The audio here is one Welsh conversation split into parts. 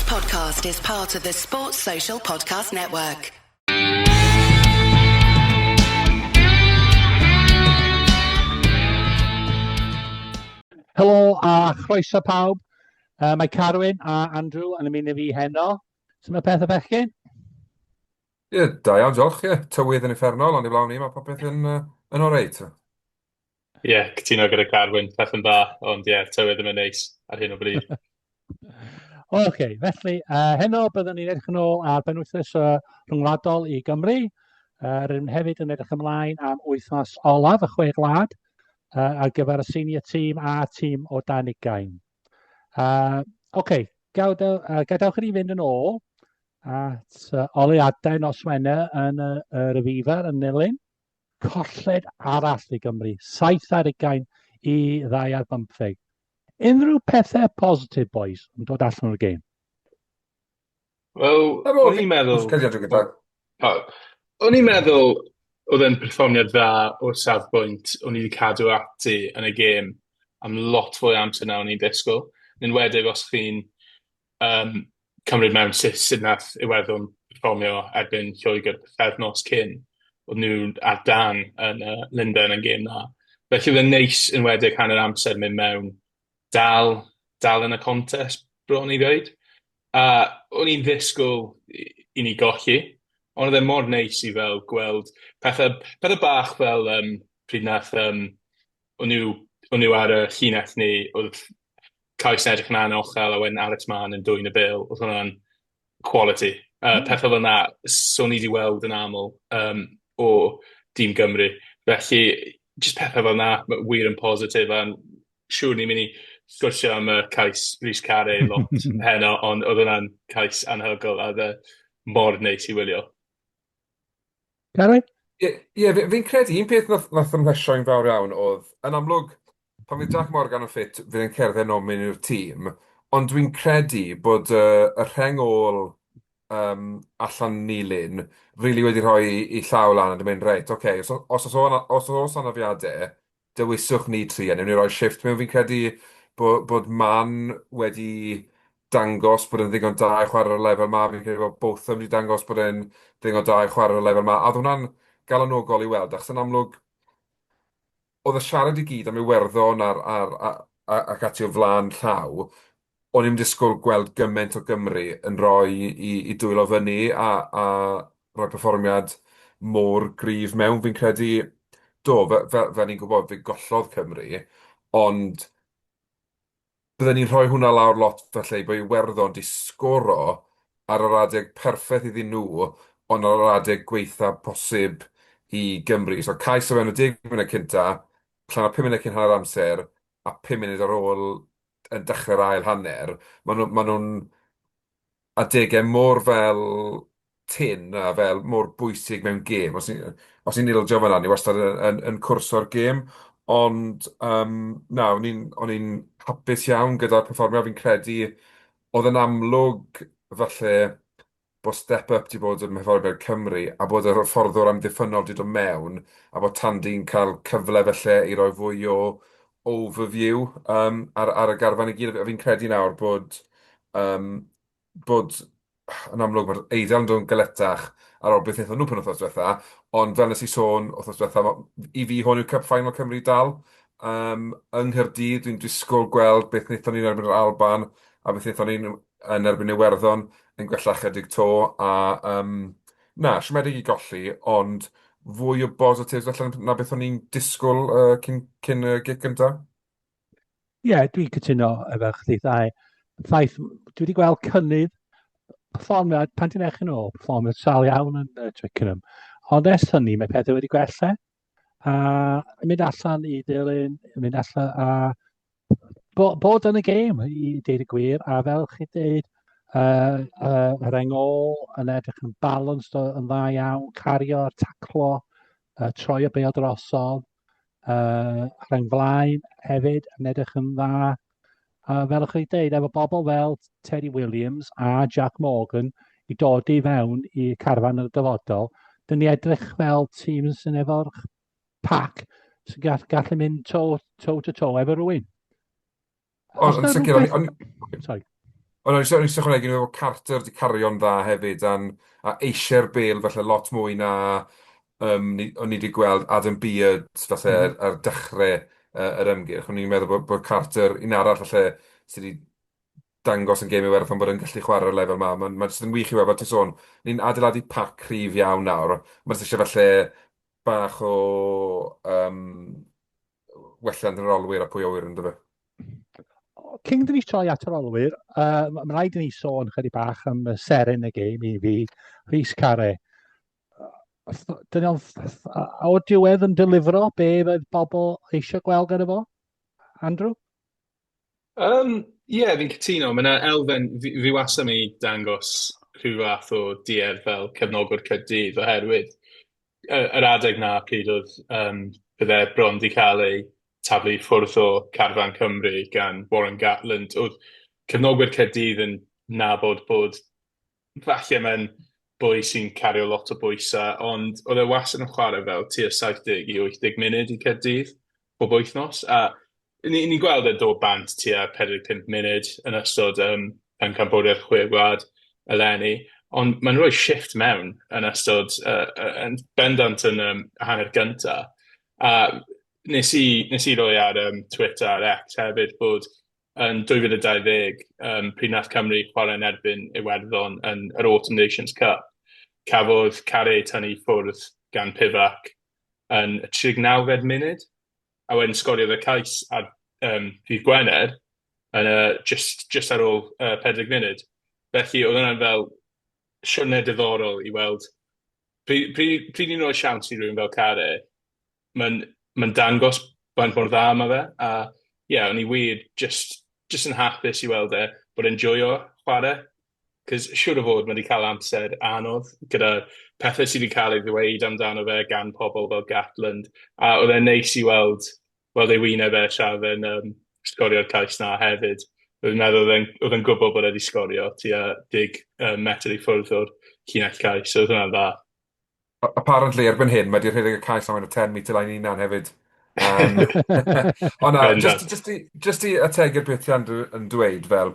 podcast is part of the Sports Social Podcast Network. Helo a chroeso pawb. Uh, mae Carwyn a Andrew yn ymuno fi heno. Sut mae pethau bechgyn? Ie, da iawn, diolch. Ie, tywydd yn uffernol, ond heblaw ni, mae popeth yn, uh, yn oreit. Ie, yeah, cytuno gyda Carwyn, pethau'n dda, ond ie, yeah, tywydd ddim yn neis ar hyn o bryd. Oce, okay, felly, uh, heno byddwn ni'n edrych yn ôl ar benwythnos uh, rhyngwladol i Gymru. Uh, rydym hefyd yn edrych ymlaen am wythnos olaf y chwe gwlad uh, ar gyfer y senior team a tîm o dan ugain. Uh, Oce, okay, gadewch i ni fynd yn ôl at uh, oleuadau nos Wener yn y, yr Aviva yn Nulyn. Colled arall i Gymru, 7 ar 20 i 2 ar 15. Unrhyw pethau positif, boys, yn dod allan o'r gêm? Wel, o'n i'n meddwl... O'n i'n meddwl oedd e'n perfformiad dda o'r safbwynt o'n i wedi cadw ati yn y gêm am lot fwy o amser na o'n i'n disgwyl. Yn enwedig os chi'n yym cymryd mewn sut sut wnaeth Iwerddon perfformio erbyn Lloegr pythefnos cyn, oedd nhw ar dân yn yy Lundain yn gêm 'na. Felly oedd e'n neis, enwedig hanner amser mynd mewn dal dal yn y contest bron i ddweud. A o'n i'n ddisgwyl i ni golli, ond oedd e mor neis i fel gweld pethe pethe bach fel yym pryd wnaeth yym o'n nhw o'n nhw ar y llinell ni, oedd cais yn edrych yn anochel a wedyn Alex Mann yn dwyn y bêl, oedd hwnna'n quality. Uh, mm. Pethau fel yna, so ni wedi weld yn aml um, o dîm Gymru. Felly, jyst pethau fel yna, wir yn positif, a'n siŵr ni'n mynd i sgwrsio am y cais Rhys Carre lot heno, ond oedd hwnna'n cais anhygoel a oedd e mor neis i wylio. Gary? Ie, ie, fi- fi'n credu un peth nath nath fy mhlesio i'n fawr iawn oedd, yn amlwg, pan fydd Jac Morgan yn ffit, fydd e'n cerdded nôl mewn i'r tîm, ond dwi'n credu bod y y rheng ôl yym allan Nilyn rili wedi rhoi ei llaw lan a 'di mynd, "Reit, ocê, os os oes os oes anafiadau, dewiswch ni tri a wnawn ni roi shifft mewn. Fi'n credu bo- bod Man wedi dangos bod e'n ddigon da i chwarae ar y lefel 'ma. Fi'n credu bod Botham wedi dangos bod e'n ddigon da i chwarae ar y lefel 'ma. A oedd hwnna'n galonogol i weld, achos yn amlwg oedd y siarad i gyd am Iwerddon a'r a'r a ac ati o flaen llaw, o'n i'm disgwyl gweld gymaint o Gymry yn rhoi i i dwylo fyny a a rhoi perfformiad mor gryf mewn. Fi'n credu, do, fe- fel fel ni'n gwybod, fe gollodd Cymru, ond bydden ni'n rhoi hwnna lawr lot falle i bod Iwerddon 'di sgoro ar yr adeg perffaith iddyn nhw, ond ar yr adeg gwaetha posib i Gymru. So cais o fewn y deg munud cynta, allan o pum munud cyn hanner amser, a pum munud ar ôl yn dechrau'r ail hanner. Maen nhw, maen nhw'n adegau mor fel tynn a fel mor bwysig mewn gêm. Os ni'n os ni'n ildio fan'na, ni wastad yn yn yn cwrso'r gêm. Ond yym na, o'n i'n o'n i'n hapus iawn gyda'r perfformiad. Fi'n credu oedd yn amlwg falle bod step up 'di bod ym mherfformiad Cymru a bod yr hyfforddwr amddiffynnol 'di dod mewn a bod Tandy'n cael cyfle falle i roi fwy o overview yym ar ar y garfan i gyd. A fi'n credu nawr bod yym bod yn amlwg mae'r Eidal yn dod yn galetach ar ôl beth wnaethon nhw penwythnos diwetha, ond fel wnes i sôn wythnos diwetha, ma- i fi hwn yw Cup Final Cymru dal. Yym yng Nghaerdydd, dwi'n disgwyl gweld beth wnaethon ni yn erbyn yr Alban a beth wnaethon ni yn erbyn Iwerddon yn gwella chydig 'to a yym na, siomedig i golli, ond fwy o bositives falle na beth o'n i'n disgwyl yy cyn cyn y gic gynta. Ie, yeah, dwi'n cytuno efo chdi ddau. Ffaith, dwi wedi gweld cynnydd perfformiad, pan ti'n edrych yn ôl, perfformiad sal iawn yn uh, Twickenham. Ond ers hynny, mae pethau wedi gwella. A mynd allan i ddilyn, mynd allan a bo, bod yn y gêm, i deud y gwir, a fel chi'n deud, uh, uh, yr engol yn edrych yn balanced yn dda iawn, cario, taclo, uh, troi y bêl drosodd, uh, rheng flaen hefyd yn edrych yn dda. A fel ych chi'n deud, efo bobl fel Teddy Williams a Jack Morgan i dod i fewn i carfan yn y dyfodol, dyn ni edrych fel tîm sy'n efo'r pac sy'n gall, gallu mynd toe, toe to toe efo rhywun. Ond yn sicr, o'n... Sorry. Ond o'n i eisiau ychwanegu, o'n i'n meddwl bod Carter 'di cario'n dda hefyd, a'n, a eisiau'r bêl falle lot mwy na um, ni, o'n i wedi gweld Adam Beard falle ar, ar dechrau yr ymgyrch. O'n i'n meddwl bod, bod Carter, un arall falle sydd wedi dangos yn gêm Iwerddon bod e'n gallu chwarae ar y lefel 'ma. Mae'n ma jyst yn wych i weld, fel ti'n sôn, ni'n adeiladu pac cryf iawn nawr. Mae jyst eisiau falle bach o um, welliant yn yr olwyr a pwy a ŵyr yndyfe. Cyn dyn ni troi at yr olwyr, uh, mae'n rhaid i ni sôn chydig bach am y seren y gêm i fi, Rhys Carre. Dyn ni'n o'r diwedd yn delifro be fydd bobl eisiau gweld gyda fo? Andrew? Yym, ie, fi'n cytuno. Mae 'na elfen... Fi fi wastad yn mynd i dangos rhyw fath o duedd fel cefnogwr Caerdydd oherwydd yr adeg 'na pryd oedd yym bydde bron 'di cael ei taflu i ffwrdd o carfan Cymru gan Warren Gatland, oedd cefnogwyr Caerdydd yn nabod bod falle mae'n boi sy'n cario lot o bwysau, ond oedd e wastad yn chwarae fel tua 70 i 80 munud i Caerdydd bob wythnos, a ni'n ni gweld e'n dod bant tua 45 munud yn ystod um, pencampwriaeth Chwe Gwlad eleni, ond mae'n rhoi shift mewn yn ystod, uh, yn bendant yn um, hanner gynta, a nes i, nes i roi ar um, Twitter ar X hefyd bod yn 2020, um, pryd nath Cymru chwarae yn erbyn Iwerddon yn yr Autumn Nations Cup, cafodd Carre ei tynnu i ffwrdd gan Pivac yn y 39fed munud, a wedyn sgoriodd y cais ar um, ddydd Gwener yn y, just, just ar ôl uh, 40 munud. Felly oedd hwnna'n fel siwrne diddorol i weld. Pryd, pryd, pryd ni'n rhoi siawns i rhywun fel Carre, mae'n mae'n dangos faint mor dda ma' fe, a ie, o'n i wir jyst jyst yn hapus i weld e, bod e'n joio chwarae, 'cos siŵr o fod ma' 'di cael amser anodd gyda pethe sy 'di cael ei ddweud amdano fe gan pobl fel Gatland, a oedd e'n neis i weld weld ei wyneb e tra oedd e'n yym sgorio'r cais 'na hefyd. Dwi'n meddwl oedd e'n oedd e'n gwybod bod e 'di sgorio tua deg yy metr i ffwrdd o'r llinell cais, so oedd hwnna'n dda. Apparently, erbyn hyn, mae 'di rhedeg y cais am y 10 metre line ei hunan hefyd. Um, ond na, just, just, i, just i ategu'r beth ti Andrew yn dweud, fel,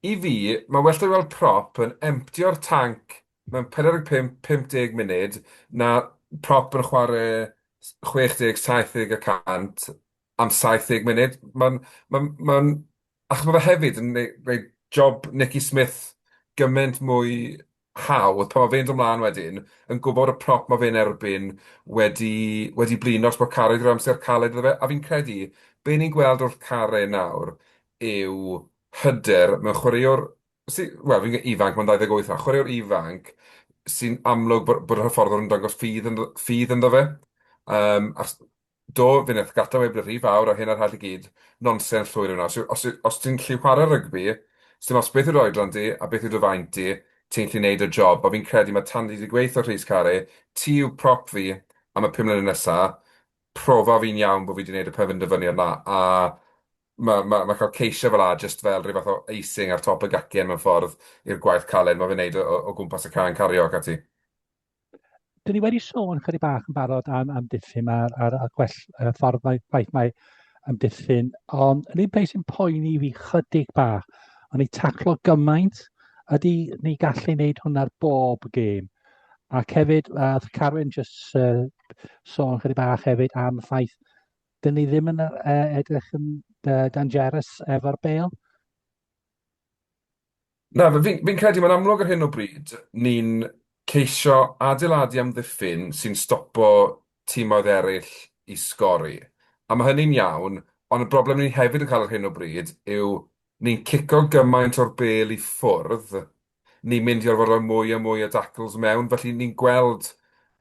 i fi, mae well da weld prop yn emptio'r tanc mewn 45-50 munud na prop yn chwarae 60, 70 y cant am 70 munud. Mae'n, mae'n, mae'n, achos mae fe hefyd yn gwneud job Nicky Smith gymaint mwy hawdd pan mae fe'n dod mlaen wedyn, yn gwybod y prop mae fe'n erbyn wedi, wedi blino os bod Carre 'di rhoi amser caled iddo fe. A fi'n credu, be ni'n gweld wrth Carre nawr yw hyder mewn chwaraewr sy, wel, fi'n ifanc, mae'n 28 nawr, chwaraewr ifanc sy'n amlwg bod, bod yr hyfforddwr yn dangos ffydd, ynddo, ffydd ynddo fe. Um, achos Do, fe wnaeth gadael ei rhy fawr a hyn a'r llall i gyd. Nonsens llwyr yw hwnna. Os os os ti'n gallu chwarae rygbi, sdim ots beth yw'r oedran di a beth yw dy faint di, ti'n gallu neud y job. A fi'n credu mae Tandy 'di gweud wrth Rhys Carre, ti yw prop fi am y 5 mlynedd nesa, profa fi'n iawn bod fi 'di neud y penderfyniad 'na. A ma' ma' ma' cael ceisiau fel 'a jyst fel rhyw fath o icing ar top y gacen mewn ffordd i'r gwaith caled ma' fe'n neud o o gwmpas y cae yn cario ac ati. Dyn ni wedi sôn chydig bach yn barod am amddiffyn a'r, ar, ar gwell uh, ffordd mae, ffaith mae amddiffyn, ond yr un peth sy'n poeni fi chydig bach, ond ni taclo gymaint, ydy ni gallu wneud hwnna'r bob gêm. Ac hefyd, uh, Carwyn just uh, sôn chydig bach hefyd am y ffaith, dyn ni ddim yn uh, edrych yn uh, dangerous efo'r bêl. Na, fi'n fi'n credu mae'n amlwg ar hyn o bryd, ni'n ceisio adeiladu amddiffyn sy'n stopo timoedd eraill i sgori. A mae hynny'n iawn, ond y broblem ni hefyd yn cael ar hyn o bryd yw ni'n cico gymaint o'r bêl i ffwrdd, ni'n mynd i orfod rhoi mwy a mwy o dacls mewn, felly ni'n gweld,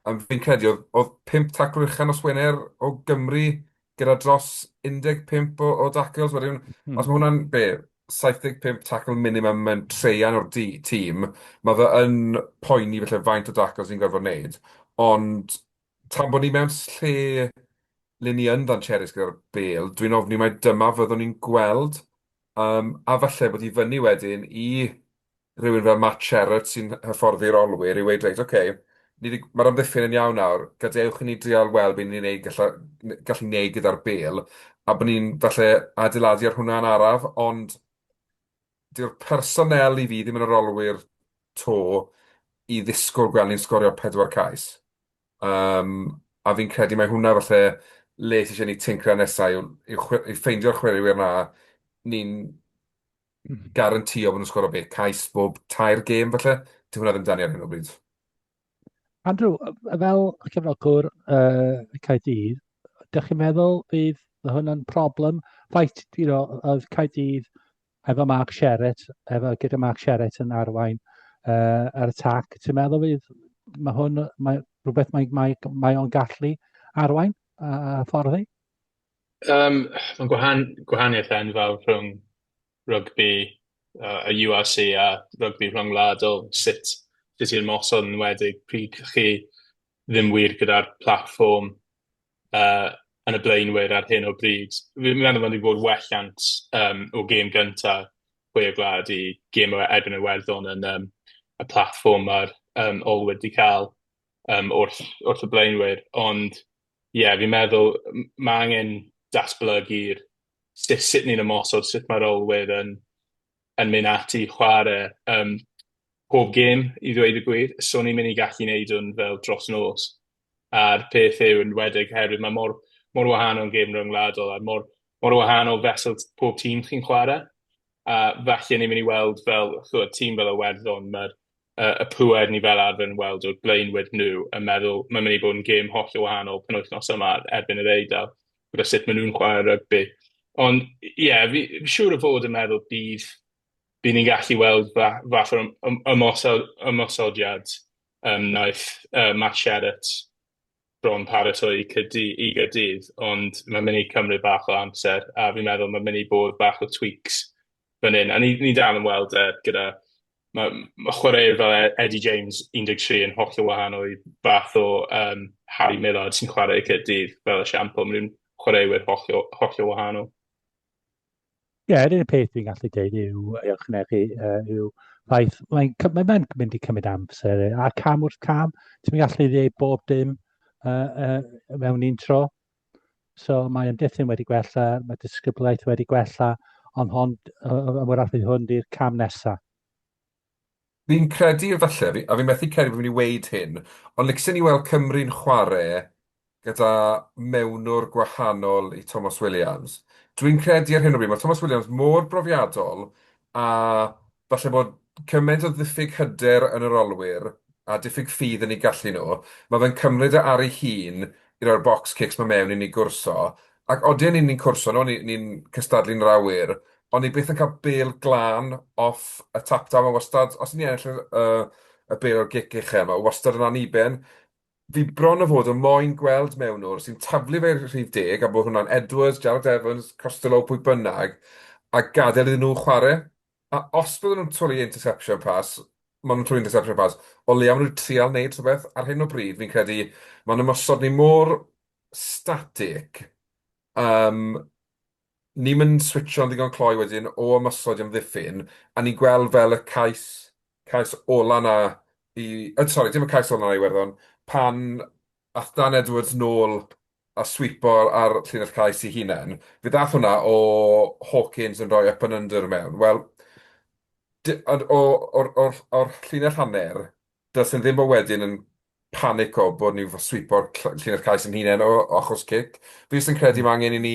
a fi'n credu oedd oedd 5 tacl ucha nos Wener o Gymru gyda dros 15 o o dacls, wedyn os mae hwnna'n, be, 75 tackle minimum mewn traean o'r tîm, mae fe yn poeni falle faint o dacls ni'n gorfod wneud, ond tan bod ni mewn lle le ni yn ddancherus gyda'r bêl, dwi'n ofni mai dyma fyddwn ni'n gweld, um, a falle bod i fyny wedyn i rhywun fel Matt Sherratt sy'n hyfforddi'r olwyr i weud, reit, ocê, ni 'di... ma'r amddiffyn yn iawn nawr, gadewch i ni drial weld be ni'n neud galla- gallu neud gyda'r bêl, a bod ni'n falle adeiladu ar hwnna'n araf, ond Dyw'r personel i fi ddim yn yr olwyr 'to i ddisgwyl gweld ni'n sgorio pedwar cais. Yym, a fi'n credu mai hwnna falle le ti isie ni tincran nesa yw yw chwe- yw ffeindio'r chwaraewyr 'na ni'n garantïo bod nhw'n sgoro be, cais bob tair gêm falle? Dyw hwnna ddim 'da ni ar hyn o bryd. Andrew, fel cefnogwr Caerdydd, dych chi'n meddwl bydd hwn yn problem? Ffaith, you know, oedd Caerdydd efo Mark Sherratt, efo, gyda Mark Sherratt yn arwain yr attack, ti'n meddwl fydd mae hwn, mae rhywbeth mae, mae, mae o'n gallu arwain a fforddi? Mae'n gwahan, gwahaniaeth enfawr rhwng rygbi y URC a rygbi rhyngwladol, sut, sut i'r ymosod yn enwedig pryd chi ddim wir gyda'r platfform yn y blaenwyr ar hyn o bryd. Fi'n meddwl mae wedi bod welliant o gêm gyntaf Chwe Gwlad i gêm o erbyn Iwerddon yn y platfform mae'r olwyr wedi cael wrth, wrth y blaenwyr. Ond ie, yeah, fi'n meddwl mae angen datblygu'r sut, sut ni'n ymosod, sut mae'r olwyr yn, yn mynd ati i chwarae pob gêm, i ddweud y gwir. So ni'n mynd i gallu wneud hwn fel dros nos. A'r peth yw, yn enwedig oherwydd mae mor, mor wahanol yn gêm ryngwladol a mor, mor wahanol fesul pob tîm chi'n chwarae. A falle ni'n mynd i weld fel, ch'mod, tîm fel Iwerddon, mae'r y pŵer ni fel arfer yn weld o'r blaenwyr nhw yn meddwl mae'n mynd i bod yn gêm hollol wahanol penwythnos yma erbyn yr Eidal, gyda sut maen nhw'n chwarae rygbi. Ond ie, yeah, fi, fi siŵr o fod yn meddwl bydd, bydd ni'n gallu weld fath o ymosod, ymosodiad wnaeth Matt Sherratt bron paratoi i Caerdydd, i Gaerdydd, ond mae'n mynd i cymryd bach o amser, a fi'n meddwl mae'n mynd i bod bach o tweaks fan hyn. A ni, ni dal yn weld e gyda... Mae, ma chwaraewyr fel e, Eddie James 13 yn hollol wahanol i fath o Harry Millard sy'n chwarae i Caerdydd fel esiampl. Maen nhw'n chwaraewyr hollol, hollol wahanol. Ie, yr unig peth dwi'n gallu deud yw, i ychwanegu, yw ffaith, mae'n mae, mae mynd i cymryd amser, a cam wrth cam, ti'n gallu ddeud bob dim mewn un tro. So mae ymddiffyn wedi gwella, mae disgyblaeth wedi gwella, ond hon, yn wrach fydd hwn di'r cam nesaf. Fi'n credu falle, a fi'n methu credu bod fi'n mynd i weud hyn, ond licsen i weld Cymru'n chwarae gyda mewnwr gwahanol i Tomos Williams. Dwi'n credu ar hyn o bryd, mae Tomos Williams mor brofiadol a falle bod cymaint o ddiffyg hyder yn yr olwyr a diffyg ffydd yn eu gallu nhw, mae fe'n cymryd e ar ei hun i roi'r box kicks 'ma mewn i ni gwrso, ac odien ni'n ni'n cwrso nhw, ni'n ni'n cystadlu'n yr awyr, ond ni byth yn cael bêl glân off y tap down, mae wastad, os 'y ni'n ennill y y bêl o'r gic uchel, mae wastad yn anniben. Fi bron a fod yn moyn gweld mewnwr sy'n taflu fe i'r rhif deg, a bod hwnna'n Edwards, Jarrod Evans, Costelow, pwy bynnag, a gadael iddyn nhw chwarae. A os bydden nhw'n twlu interception pass, maen nhw'n twlu interception pass, o leia maen nhw'n trial wneud rhywbeth. Ar hyn o bryd, fi'n credu, mae'n ymosod ni mor static. Um, ni'm yn switsio'n ddigon cloi wedyn o ymosod i amddiffyn, a ni'n gweld fel y cais, cais ola 'na i... yy sori, dim y cais ola 'na i Iwerddon, pan ath Dan Edwards nôl a sweepo ar llinell cais ei hunan, fe ddath hwnna o Hawkins yn rhoi up and under mewn. Wel, ond o, o'r, o'r, o'r llinell hanner, dylsen ddim bod wedyn yn panico bod ni'n sweepo'r llinell cais yn hunain o achos cic. Fi jyst yn credu mae angen i ni,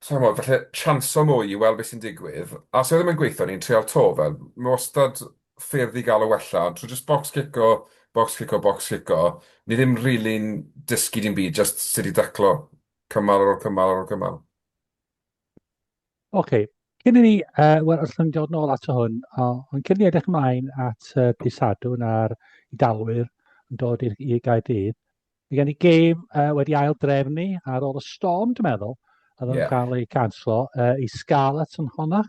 sa i'n gwybod, falle chanso mwy i weld beth sy'n digwydd. A os yw e ddim yn gweithio, ni'n treial 'to, fel, mae wastad ffyrdd i gael o wella, ond trwy jyst bocs cico, bocs cico, bocs cico, ni ddim rili'n dysgu dim byd, jyst sut i daclo cymal ar ôl cymal ar ôl cymal. Oce, cyn i ni, wel, allwn ni dod nôl ato hwn, ond cyn i ni edrych ymlaen at dydd Sadwrn a'r Eidalwyr yn dod i, i Gaerdydd, mae gen i gêm wedi ail drefnu ar ôl y storm, dwi'n meddwl, a oedd yn yeah. cael ei canslo, i Scarlets yn honach.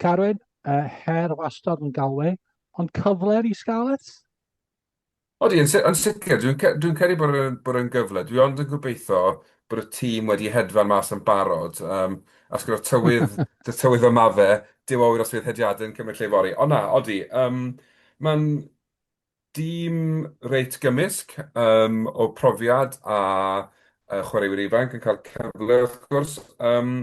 Carwyn, her wastad yn Galway, ond cyfle i Scarlets? Odi, yn yn sicr. Dwi'n dwi credu bod e'n bod e'n gyfle. Dwi ond yn gobeithio bod y tîm wedi hedfan mas yn barod. As gyda'r tywydd, y tywydd yma fe, Duw a ŵyr os fydd hediadau yn cymryd lle fory. Ond na, odi, um, mae'n dîm reit gymysg o profiad a chwaraewyr ifanc yn cael cyfle wrth gwrs. Um,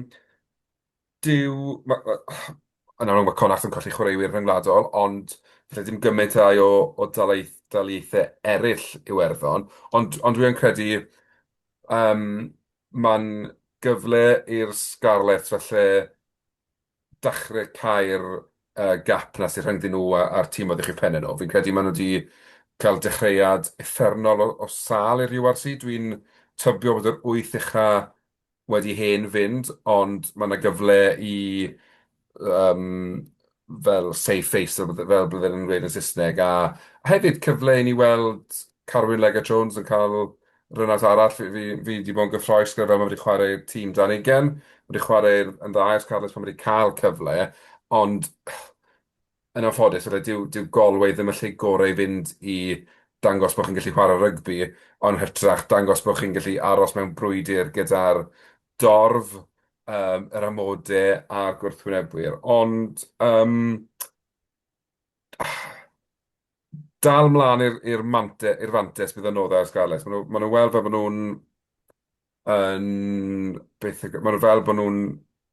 Dyw... ma- ma- Yn amlwg mae Connacht yn colli chwaraewyr rhyngwladol, ond falle dim gymaint â o o dalaith, daleithiau eraill Iwerddon. Ond, ond dwi yn credu yym, mae'n gyfle i'r Scarlets falle dechrau cau'r yy gap 'na sydd rhyngddyn nhw a'r tîm oedd uwch eu pennau nhw. Fi'n credu maen nhw 'di cael dechreuad uffernol o sâl i'r URC. Dwi'n tybio bod yr wyth ucha wedi hen fynd, ond mae 'na gyfle i yym fel save face, fel fel bydden nhw'n gweud yn Saesneg, a hefyd cyfle i ni weld Carwyn Leggett-Jones yn cael run-out arall. Fi fi fi 'di bod yn gyffrous gyda fel mae wedi chwarae i'r tîm dan ugain, wedi chwarae yn dda i'r Scarlets pan wedi cael cyfle, ond yn anffodus falle dyw dyw Galway ddim y lle gorau i fynd i dangos bod chi'n gallu chwarae rygbi, ond hytrach dangos bod chi'n gallu aros mewn brwydr gyda'r dorf, yym yr amodau a'r gwrthwynebwyr. Ond yym dal mlaen i'r i'r mante- i'r fantais bydd yn nodau ar Scarlets. Maen nhw maen nhw weld fel bod nhw'n yn beth yw... maen nhw fel bod nhw'n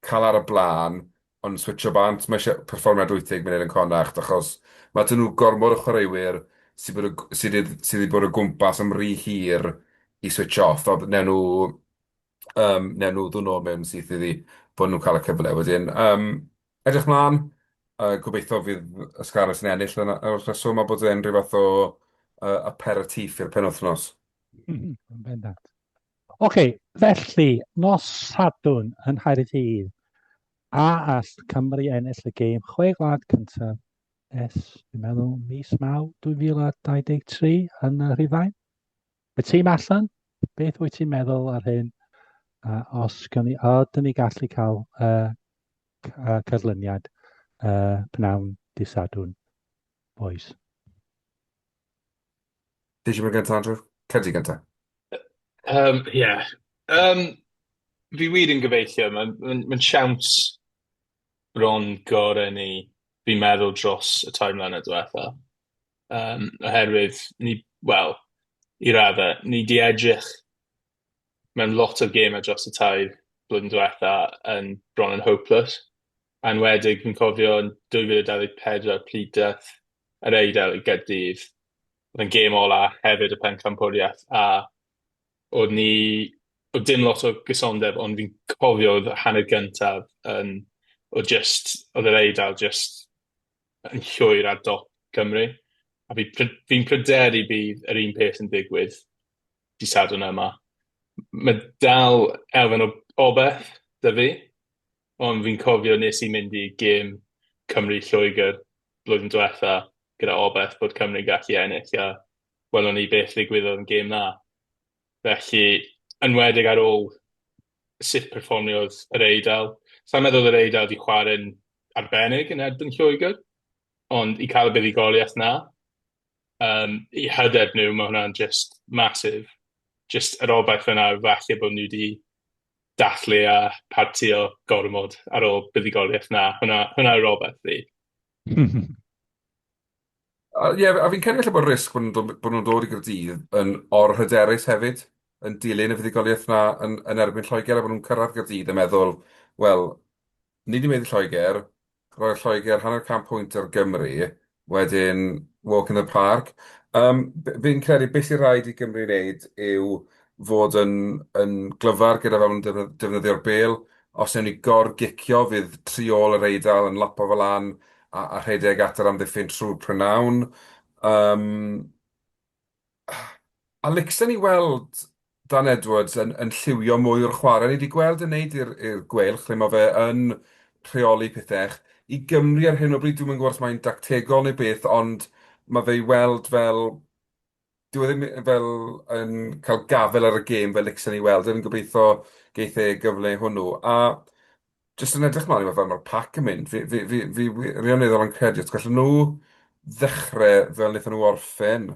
cael ar y blaen, ond switsio bant. Mae isie perfformiad 80 munud yn Connacht, achos mae 'da nhw gormod o chwaraewyr sydd bod o sydd sydd wedi bod o gwmpas am rhy hir i switsio off. A wnawn nhw yym wnawn nhw ddod nôl mewn syth iddi bod nhw'n cael y cyfle wedyn. Yym edrych mlaen, yy gobeithio fydd y Scarlets yn ennill yn y rheswm a bod e'n rhyw fath o yy aperitif i'r penwythnos. Yn bendant. Oce, felly, nos Sadwrn yn Nghaerdydd, a all Cymru ennill y gêm chwe gwlad cyntaf ers, dwi'n meddwl, mis Maw 2023 yn y Rhufain? Y tîm allan, beth wyt ti'n meddwl ar hyn? A os gawn ni, a ydyn ni gallu cael uh, canlyniad uh, pnawn dydd Sadwrn, boys? Ti eisiau mynd gyntaf, Andrew? Cer di gyntaf. Um, yeah. Um, fi wir yn gobeithio, mae'n ma, ma siawns bron gorau ni, fi'n meddwl, dros y tair mlynedd diwetha. Um, oherwydd ni, wel, i raddau, ni di edrych mewn lot o gemau dros y tair blwyddyn diwetha yn bron yn hopeless. A enwedig, fi'n cofio yn 2024 pryd daeth yr Eidal i Gaerdydd, oedd yn gêm ola hefyd y pencampwriaeth, a oedd ni, oedd dim lot o gysondeb, ond fi'n cofio oedd hanner gyntaf yn, oedd just, oedd yr Eidal just yn llwyr ar dop Cymru. A fi, fi'n pryderu bydd yr un peth yn digwydd dydd Sadwrn yma. Mae dal elfen o obaith 'da fi, ond fi'n cofio nes i mynd i gêm Cymru-Lloegr blwyddyn diwetha gyda obaith bod Cymru'n gallu ennill, a welon ni beth ddigwyddodd yn gêm 'na. Felly, enwedig ar ôl sut perfformiodd yr Eidal, sa i'n meddwl oedd yr Eidal 'di chwarae'n arbennig yn erbyn Lloegr, ond i cael y buddugoliaeth 'na, yym, i hyder nhw, ma' hwnna'n just massive. Jyst yr obaith yna falle bod nhw 'di dathlu a partïo gormod ar ôl buddugoliaeth 'na. Hwnna hwnna yw'r obaith fi. Ie, a fi'n credu falle bod risg bod nhw'n dod, bod nhw'n dod i Gaerdydd yn or-hyderus hefyd, yn dilyn y fuddugoliaeth 'na yn yn erbyn Lloegr, a bod nhw'n cyrraedd Gaerdydd yn meddwl, wel, ni 'di maeddu Lloegr, rhoi Lloegr hanner can pwynt ar Gymru, wedyn walk in the park. Yym, fi'n credu beth sy'n rhaid i Gymru wneud yw fod yn yn glyfar gyda fel maen nhw'n defnyddio'r bêl. Os wnawn ni gor-gicio, fydd tri ôl yr Eidal yn lapo fe lan a a rhedeg at yr amddiffyn trwy'r prynhawn. Yym, a licsen i weld Dan Edwards yn yn lliwio mwy o'r chwarae. Ni 'di gweld e'n wneud i'r i'r Gweilch, lle mae fe yn rheoli pethau. I Gymru ar hyn o bryd, dwi'm yn gwybod os mae'n dactegol neu beth, ond mae fe i weld fel... Dyw e ddim fel yn cael gafael ar y gêm fel licsen i weld. Fi'n gobeithio geith e gyfle hwnnw. A jyst yn edrych mlaen i weld fel mae'r pac yn mynd, fi fi fi fi wirioneddol yn credu os gallen nhw ddechrau fel wnaethon nhw orffen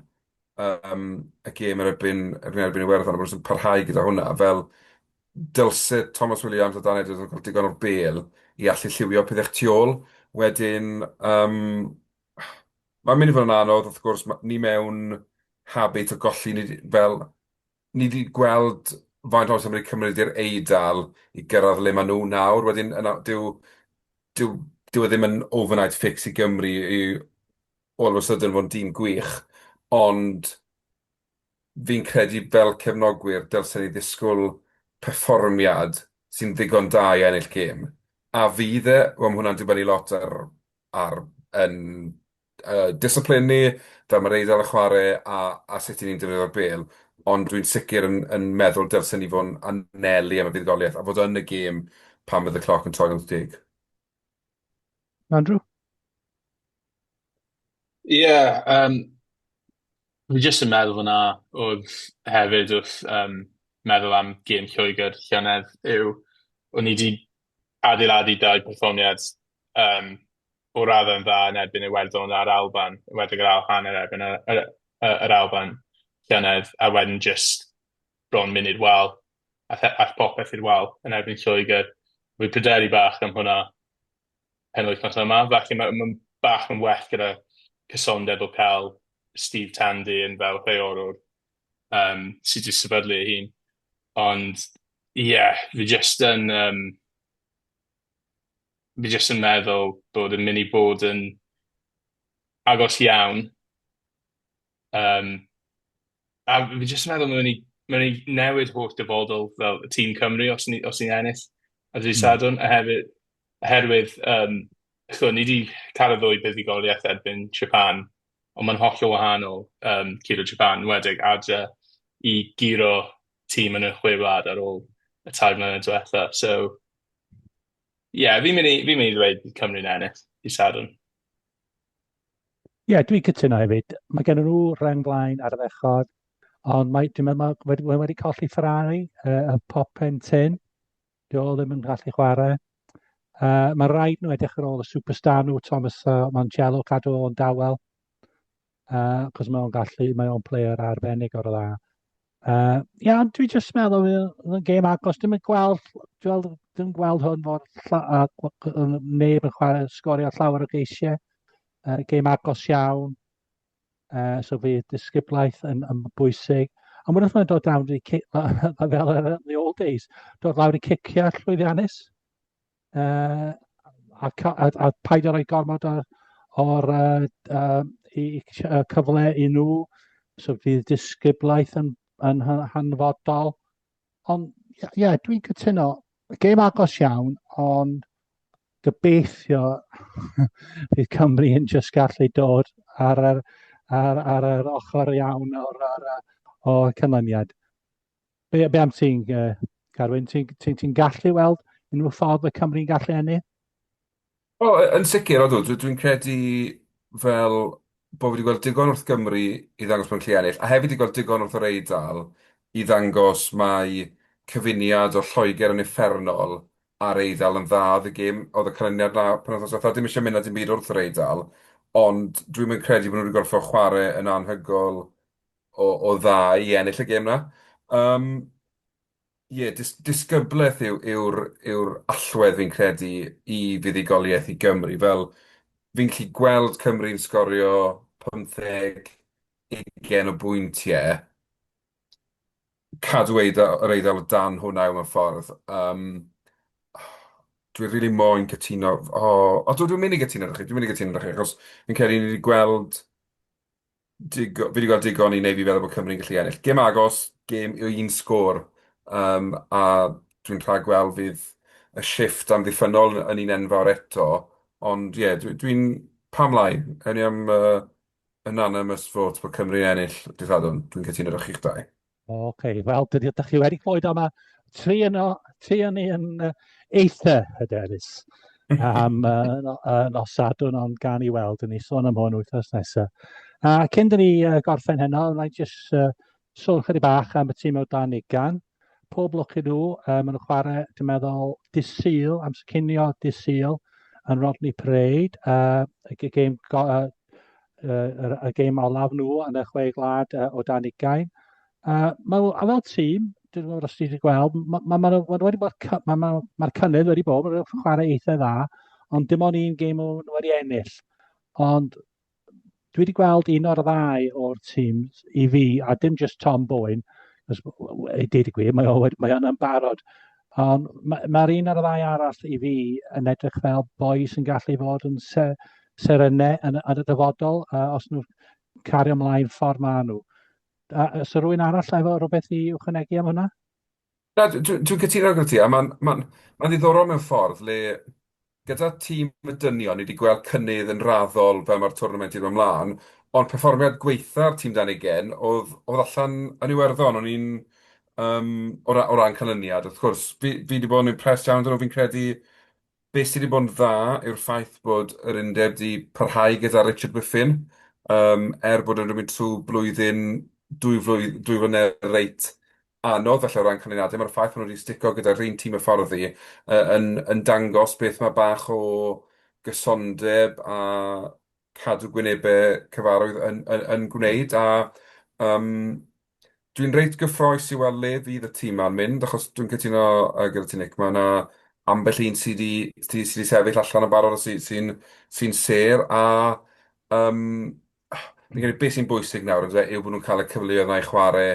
yym y gêm yn erbyn yn erbyn Iwerddon, a bod nhw jyst yn parhau gyda hwnna, fel dylse Tomos Williams a Dan Edwards yn cael digon o'r bêl i allu lliwio pethau tu ôl. Wedyn yym mae'n mynd i fod yn anodd, wrth gwrs, ma- ni mewn habit o golli, ni 'di fel ni 'di gweld faint o amser mae wedi cymryd i'r Eidal i gyrraedd le maen nhw nawr. Wedyn, yna, dyw, dyw, dyw e ddim yn overnight fix i Gymru i all of a sudden fod yn dîm gwych, ond fi'n credu fel cefnogwyr dylsen ni ddisgwyl perfformiad sy'n ddigon da i ennill gêm. A fydd e? Wel, mae hwnna'n dibynnu lot ar ar yn uh, discipline ni, fel mae'r Eidal yn chwarae a, a sut i ni'n defnyddio'r bêl, ond dwi'n sicr yn, yn meddwl dylsen ni fod yn anelu am y fuddugoliaeth a fod yn y gêm pan fydd y cloc yn troi 80. Andrew? Ie, yeah, um, fi jyst yn meddwl fyna oedd hefyd wrth um, meddwl am gêm Lloegr llynedd yw o'n i wedi adeiladu dau perfformiad um, o raddau'n dda yn erbyn Iwerddon a'r Alban, enwedig yr ail hanner erbyn yr, yr, yr Alban llynedd, a wedyn jyst bron mynd i'r wal, a ath popeth i'r wal yn erbyn Lloegr. Fi'n pryderu bach am hwnna penwythnos yma, felly mae'n ma bach yn well gyda cysondeb o cael Steve Tandy yn fel rheolwr um, sydd wedi sefydlu ei hun. Ond ie, yeah, fi jyst yn um, fi jyst yn meddwl bod yn mynd i bod yn agos iawn. Um, a fi jyst yn meddwl mae'n mynd i, mae'n mynd i newid holl dyfodol fel y tîm Cymru os ni, os ni'n ennill ar ddydd Sadwrn. A hefyd, oherwydd, um, ch'mo, ni wedi cael y ddwy buddugoliaeth erbyn Japan, ond mae'n hollol wahanol um, curo Japan, enwedig adre i guro tîm yn y chwe wlad ar ôl y 3 mlynedd diwetha. So, ie, yeah, fi'n mynd i, fi mynd i ddweud bydd Cymru'n ennill i Sadwrn. Ie, yeah, dwi'n cytuno hefyd. Mae gen nhw rheng flaen ar y ddechrau, ond mae, dwi'n meddwl mae wedi, mae wedi colli Ferrari, y pop pen tyn. Dio ddim yn gallu chwarae. Mae rhaid nhw edrych ar ôl y superstar nhw, Thomas Montiello, cadw o'n dawel. Cos mae o'n gallu, mae o'n player arbennig o'r dda. Ia, ond dwi jyst meddwl, oedd yn gêm agos, dim yn gweld, dwi'n ddim gweld hwn fod neb yn chwarae, sgorio llawer o geisiau. Gêm agos iawn, so fydd disgyblaeth yn, yn bwysig. Ond wrth mae'n dod down i, fel yn the old days, dod lawr i ciciau llwyddiannus. Uh, a, a, a paid â rhoi gormod o'r, or, uh, uh, i, uh, cyfle i nhw, so fydd disgyblaeth yn, yn hanfodol. Ond, ie, yeah, dwi'n cytuno. Gêm agos iawn, ond gobeithio fydd Cymru yn just gallu dod ar yr, ar, ar yr ochr iawn o'r, ar, o'r canlyniad. Be, be am ti'n, uh, Carwyn? Ti'n ti, ti gallu weld unrhyw ffordd y Cymru'n gallu ennill? O, yn sicr, odw. Dwi'n dwi credu fel bod fi wedi gweld digon wrth Gymru i ddangos bod nhw'n gallu ennill, a hefyd wedi gweld digon wrth yr Eidal i ddangos mai cyfuniad o Lloegr yn uffernol a'r Eidal yn dda oedd y gêm, oedd y canlyniad 'na penwythnos diwetha. Dim eisiau mynd â dim byd wrth yr Eidal, ond dwi'm yn credu bod nhw wedi gorfod chwarae yn anhygoel o, o dda i ennill y gêm 'na. Um, ie, dis disgyblaeth yw, yw'r, yw'r allwedd fi'n credu i fuddugoliaeth i Gymru. Fel fi'n gallu gweld Cymru'n sgorio 15, 20 o bwyntiau, cadw Eidal, yr Eidal o dan hwnna mewn ffordd. Um, dwi rili moyn cytuno. O, o dwi, dwi'n mynd i gytuno 'da chi, dwi'n mynd i gytuno 'da chi, achos fi'n credu ni wedi gweld digo- fi 'di gweld digon i wneud fi feddwl bod Cymru'n gallu ennill. Gêm agos, gêm un sgôr, um, a dwi'n rhagweld fydd y shifft amddiffynnol yn un enfawr eto, ond ie, yeah, dwi'n dwi, pam lai, ewn ni am unanimous vote bod Cymru'n ennill dydd Sadwrn, dwi'n cytuno 'da chi'ch dau. Oce, okay, wel, dych chi wedi clywed am y tri yno, tri yn ni yn eitha hyderus am no, nos Sadwrn, ond gan i weld, yn ni sôn am hwn wythnos nesaf. A cyn dyn ni gorffen heno, wna i jyst sôn chydig bach am y tîm o dan ugain. Pob lwc i nhw, maen nhw'n chwarae, dwi'n meddwl, dydd Sul, amser cinio dydd Sul, yn Rodney Parade, y gêm y gêm olaf nhw yn y chwe gwlad o dan ugain. Ma, a fel tîm, dwi'n gwybod os ti wedi gweld, mae ma, ma, ma, wedi bod, mae'r ma, ma cynnydd wedi bod, maen nhw'n chwarae eitha dda, ond dim ond un gêm nhw wedi ennill. Ond dwi wedi gweld un o'r ddau o'r tîm i fi, a dim just Tom Bowen, I deud y gwir, mae o wedi, mae o'n barod. Ond mae'r ma un ar y ddau arall i fi yn edrych fel boi sy'n gallu fod yn se, serynau yn, yn y dyfodol, os nhw'n cario ymlaen ffordd maen nhw. A, so rhywun arall efo rhywbeth i ychwanegu am hwnna? Na, dwi'n cytuno gyda ti, a mae'n ma ma ddiddorol mewn ffordd le gyda tîm y dynion, ni wedi gweld cynnydd yn raddol fel mae'r twrnament i ddod ymlaen, ond perfformiad gwaetha'r tîm dan ugain oedd, oedd allan yn Iwerddon. O'n i'n, um, o, ra, o ran canlyniad, wrth gwrs, fi, fi wedi bod yn impressed iawn 'da nhw, fi'n credu Be sy 'di bod yn dda yw'r ffaith bod yr undeb 'di parhau gyda Richard Whiffin, yym, er bod e'n mynd trwy blwyddyn, 2 flwyddyn, 2 flynedd reit anodd falle o ran canlyniadau, mae'r ffaith bod nhw wedi stico gyda'r un tîm hyfforddi yn dangos beth mae bach o gysondeb a cadw gwynebau cyfarwydd yn gwneud a yym dwi'n reit gyffroes i weld le fydd y tîm 'ma'n mynd, achos dwi'n cytuno gyda ti Nick, mae 'na ambell un sy 'di sy 'di sefyll allan yn barod a sy'n sy'n sêr a yym fi'n credu beth sy'n bwysig nawr yndyfe yw bod nhw'n cael y cyfleoedd 'na i chwarae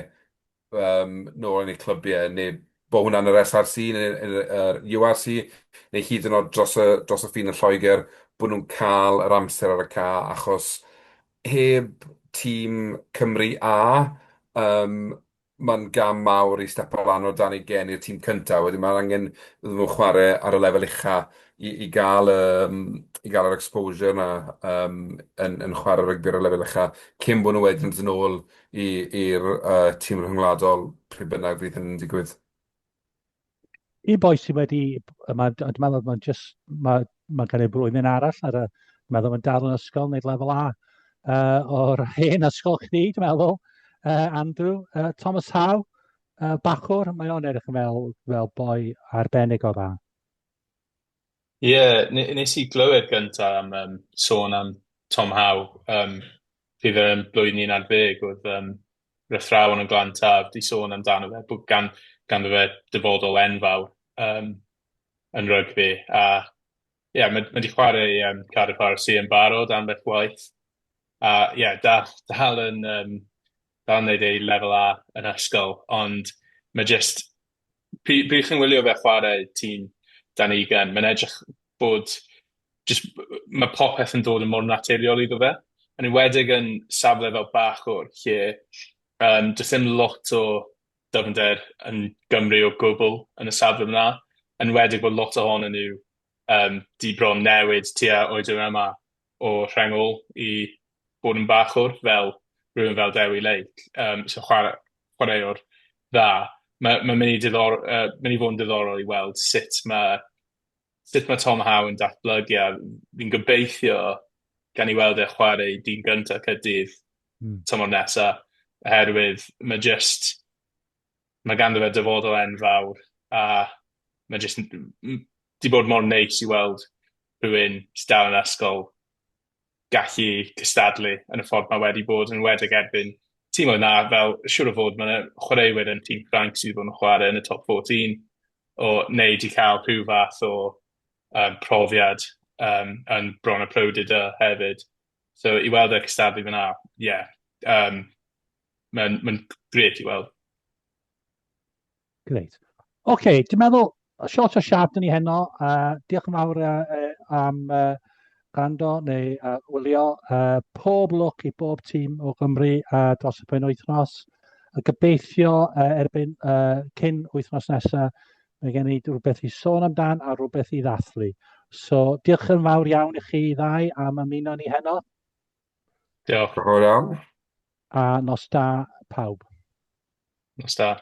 nôl yn eu clybiau, neu bod hwnna'n yr SRC neu yr URC, neu hyd yn oed dros y ffin yn Lloegr, bod nhw'n cael yr amser ar y ca, achos heb tîm Cymru A, mae'n gam mawr i stepo lan o dan ugain i'r tîm cyntaf. Wedyn mae angen iddyn nhw chwarae ar y lefel ucha i gael yr exposure 'na yn chwarae rygbi ar y lefel ucha cyn bod nhw wedyn yn dod yn ôl i'r tîm rhyngwladol, pryd bynnag fydd hynny'n digwydd. Un boi sydd wedi, mae, dwi'n meddwl mae'n just, mae, mae gen i blwyddyn arall ar y, dwi'n meddwl mae'n dal yn ysgol, wneud lefel A o'r hen ysgol chdi, dwi'n meddwl, Andrew, Thomas Howe, bachwr, mae o'n edrych yn fel boi arbennig o dda. Ie, yeah, nes i glywed gyntaf am sôn am Tom Howe, pryd oedd e'n blwyddyn 11, oedd yr athrawon yn Glan Taf 'di sôn amdano fe, bod ganddo fe dyfodol enfawr yn rygbi, a ie, yeah, mae 'di chwarae i Cardiff RFC yn barod ambell waith, a ie, yeah, dal yn neud ei lefel A yn ysgol, ond mae just pryd chi'n wylio fe chwarae tîm dan 20, mae'n edrych bod just, mae popeth yn dod yn mor naturiol iddo fe. Yn enwedig yn safle fel bachwr, lle does dim lot o dyfnder yn Gymru o gwbl yn y safle yna. Yn enwedig bod lot ohonyn nhw 'di bron newid tua oedran yma o rheng ôl i bod yn bachwr, fel rhywun fel Dewi Lake, so chwaraewr dda. Mae mynd i fod yn diddorol i weld sut mae Tom Howe yn datblygu, a fi'n gobeithio gan i weld e chwarae i dîm gyntaf Caerdydd tymor nesa, oherwydd mae ganddo fe dyfodol enfawr a mae jyst 'di bod mor neis i weld rhywun sydd dal yn ysgol gallu cystadlu yn y ffordd mae wedi bod, yn enwedig erbyn timoedd 'na, fel siŵr o fod mae 'na chwaraewyr yn tîm Ffrainc sydd wedi bod yn chwarae yn y top 14 o neu 'di cael rhyw fath o profiad yn bron y Pro D2 hefyd. So i weld e cystadlu fan'na, ie, yeah, mae'n grêt i weld. Grêt. Oce, okay, dwi'n meddwl, short o sharp dyn ni heno. Diolch yn fawr am gwrando neu wylio. Pob lwc i bob tîm o Gymru dros y penwythnos. A gobeithio erbyn cyn wythnos nesaf, mae gen i rhywbeth i sôn amdan a rhywbeth i ddathlu. So, diolch yn fawr iawn i chi ddau am ymuno ni heno. Diolch. Diolch yn fawr iawn. A nos da pawb. Nos da.